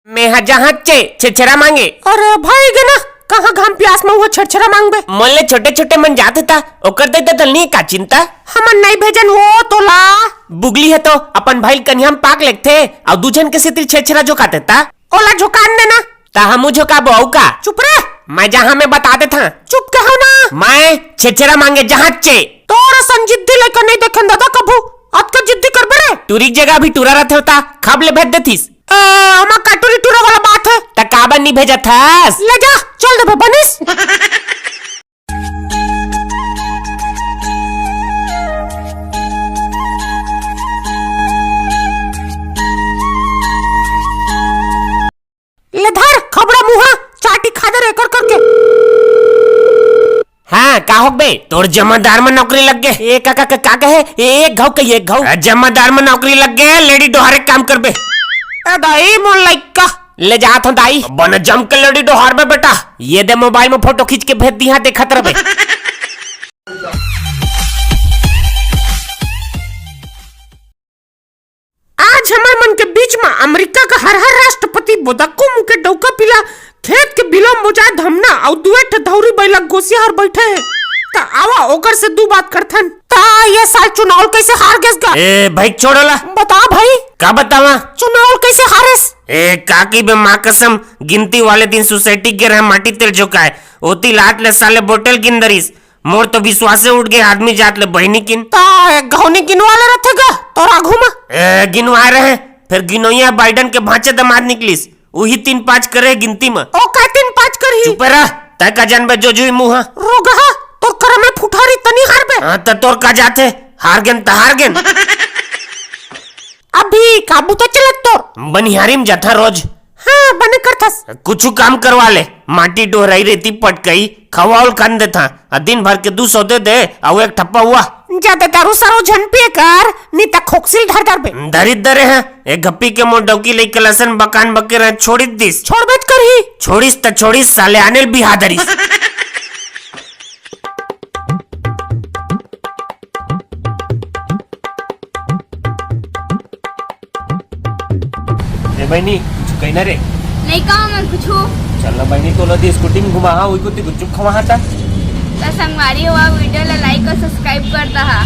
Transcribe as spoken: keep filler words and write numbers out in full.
मैं हा जहाँ चे छेरछेरा मांगे। अरे भाई गे ना, कहाँ घाम प्यास में हुआ छेरछेरा मांगबे? मोले छोटे छोटे मन जात हे ता, ओकर दे दे दलनी का चिंता। हमन नहीं भेजन वो तोला। बुगली हे तो अपन भाई ल कनिहा म पाक लेगथे, अउ दू झन के सेती छेरछेरा झोंकाथे ता। ओला झोंकान देना। ता हमू झोंकाबो अउ का? चुप रे। मैं जहाँ मैं बता देथा। चुप कहो ना। मैं छेरछेरा मांगे जहाँ चे। तोर असन जिद्दी लइका नहीं देखेन दादा कभू। अतका जिद्दी करबे रे। टूरी के जगह भी टूरा रथे होता, खब ले भेज देथिस। ए, ओमा का टूरी टूरा वाला बात हे। त काबर नी भेजत हस? ले जा, चल देबे बनिस। ले धर, खबड़ा मुहा, चाटी खा दे रे, कर करके। हाँ, का हो बे? तोर जमादार में नौकरी लग गे। ए, का, का, का, का कहे? ए, एक घाव कही, एक घाव। ए, जमादार में नौकरी लग गे, लेडी डोहारे काम करबे। ए, दाई, मोर लइका। ले जात हूँ, दाई। बने जम के लेडी डोहार में, बेटा। ये दे मोबाइल में फोटो खींच के भेज दी, हाँ, देखत रहबे। आज हमर मन के बीच म अमेरिका के हर हर राष्ट्रपति बोदक्को मुँह के डौका पीला, खेत के बिलो मोजा धमना अउ दुए ठे धौरी बैला गोसिया हर बैठे हे। त आवा ओकर से दू बात करथन। त ये साल चुनाव कैसे हार गेस गा? ए भाई छोड़ ला। बता भाई। का बतावा? चुनाव कैसे हारेस? ए काकी बे माँ कसम, गिनती वाले दिन सोसाइटी गे रहे माटी तेल झोंकाए, ओती लात ले साले बोतल गिन दरिस। मोर तो विश्वासे उठ गे आदमी जात ले बहिनी किन। ता एक घौनी गिनवा ले रथे गा तोर आघू म। ए, गिनवाए रहे, फिर गिनोइया बाइडन के भांचे दमाद निकलिस, उही तीन पाँच करे गिनती म। ओ का तीन पाँच करही? चुप रह, तै का जानबे जो जुई मुंह। रोगहा, तोर करम में फुटहारी तनी हारबे। हाँ, त तोर का जाथे, हार गेन त हार गेन। अभी का बुता चलत तोर? बनिहारी म जाथा रोज। हाँ, बने करथस। कुछु काम करवा ले, माटी डोहराई, रेती पटकई, खवाओल कान देथा, आ दिन भर के दू सौ दे दे, अउ एक ठप्पा हुआ। जादा दारू सारू झन पिए कर, नी त खोकसिल धर धरबे। धरित दरे हैं, एक गप्पी के मोर डौकी लइका लसन बकान बके रहे, छोड़ित दिस। छोड़बेच करही। छोड़िस त छोड़िस, साले आनेल बिहा धरिस। ए बहिनी, कुछ कही ना रे। नहीं कहा मैं कुछ। चल ना बहिनी, तोला दी स्कूटी में घुमा हा, वही कुत्ती गुपचुप खवा हा ता। त संगवारी हो, वीडियो ला like और subscribe कर दहा।